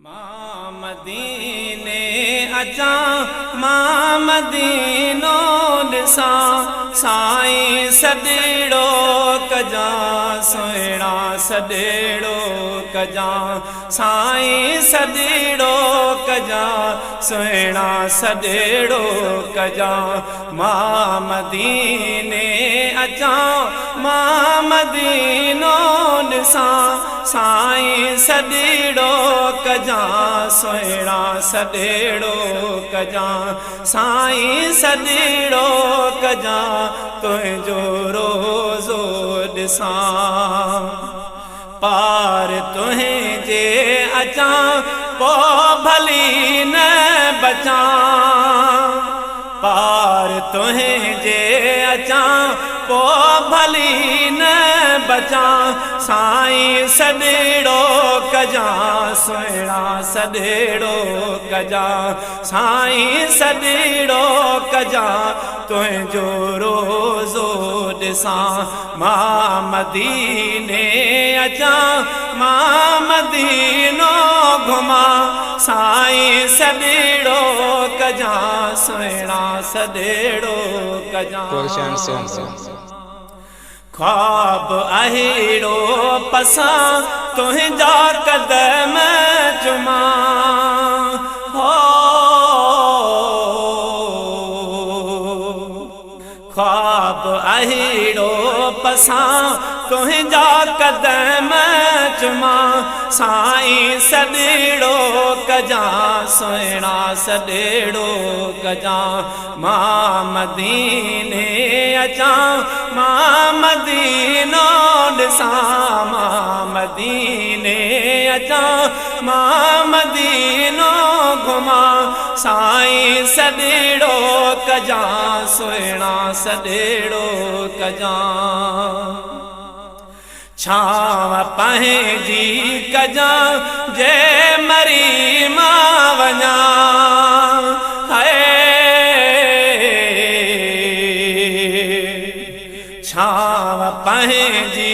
مان مديني اچان مان مدينو ڏسان سائين سڏڙو ڪجان سهڻا سڏڙو ڪجان سائين سڏڙو ڪجان سهڻا سڏڙو ڪجان مان مديني اچان مان مدينو ڏسان سائين سڏڙو ڪجان سهڻا سڏڙو ڪجان سائين سڏڙو ڪجان تنهنجو روزو ڏسان پار تنهنجي اچان پو ڀلي نه بچان پار تنهنجي اچان پو ڀلي نه بچان سائين سڏڙو ڪجان سهڻا سڏڙو ڪجان سائين سڏڙو ڪجان تنهنجو روزو ڏسان مان مديني اچان مان مدينو گهمان سائين سڏڙو ڪجان سهڻا سڏڙو Question ڪجان. Sensor. خواب اهڙو پسان تنهنجا قدم چمان هو خواب اهڙو پسان تنهنجا قدم چمان سائين سڏڙو ڪجان سهڻا سڏڙو ڪجان مان مديني اچان مان مدينو ڏسان مان مديني اچان مان مدينو گهمان سائين سڏڙو ڪجان سهڻا سڏڙو ڪجان ڇانو پنهنجي ڪجان جي مري مان وڃان ڇانو پنهنجي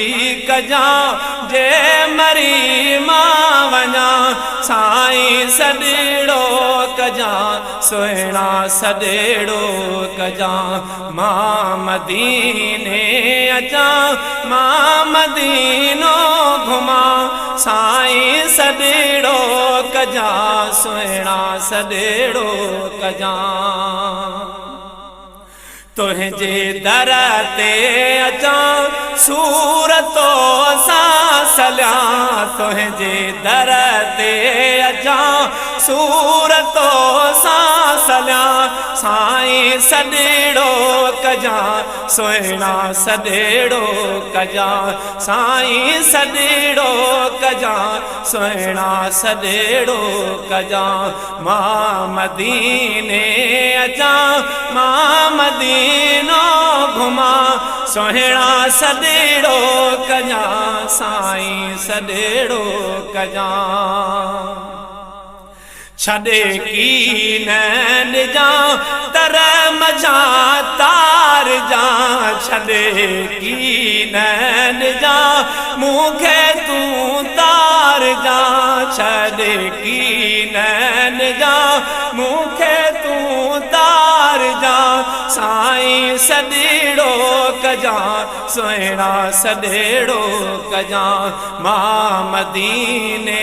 ڪجان جي مري مان وڃان سائين سڏڙو ڪجان سهڻا سڏڙو ڪجان مان مديني اچان مان مدينو گهمان سائين سڏڙو ڪجان سهڻا سڏڙو ڪجان تنهنجي در تي اچان سور تو سان سليان تنهنجي در تي اچان سور تو سان سليان سائين سڏڙو ڪجان سهڻا سڏڙو ڪجان سائين سڏڙو ڪجان سهڻا سڏڙو ڪجان مان مديني اچان مان مدينو گهمان سهڻا سڏڙو ڪجان سائين سڏڙو ڪجان ڇڏي ڪي نه ڏجان تر مجهان تار جان ڇڏي ڪي نه ڏجان مون کي تون تار جان ڇڏي ڪي نه ڏجان مون کي تون تار جان سائين سڏڙو ڪجان سهڻا سڏڙو ڪجان مان مديني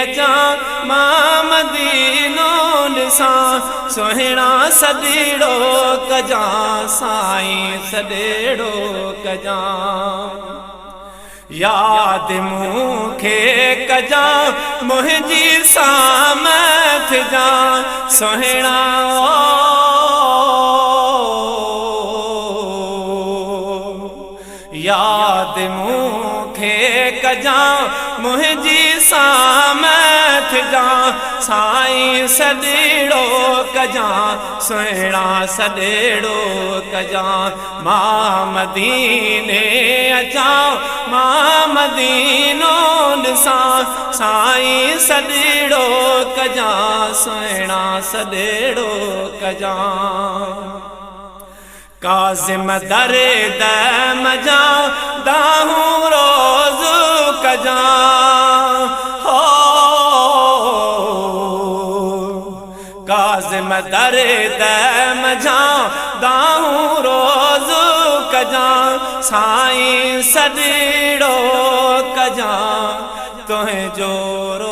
اچان مان مدينو ڏسان سهڻا سڏڙو ڪجان سائين سڏڙو ڪجان ياد مون کي ڪجان منهنجي سام ٿجان سهڻا ياد مون کي ڪجان منهنجي سام ٿجان سائين سڏڙو ڪجان سهڻا سڏڙو ڪجان مان مديني اچان مان مدينو ڏسان سائين سڏڙو ڪجان سهڻا سڏڙو ڪجان ڪاظم درد مجان دانهون روز ڪجان هو. ڪاظم درد منجهان دانهون روز ڪجان، سائين سڏڙو ڪجان تنهنجو.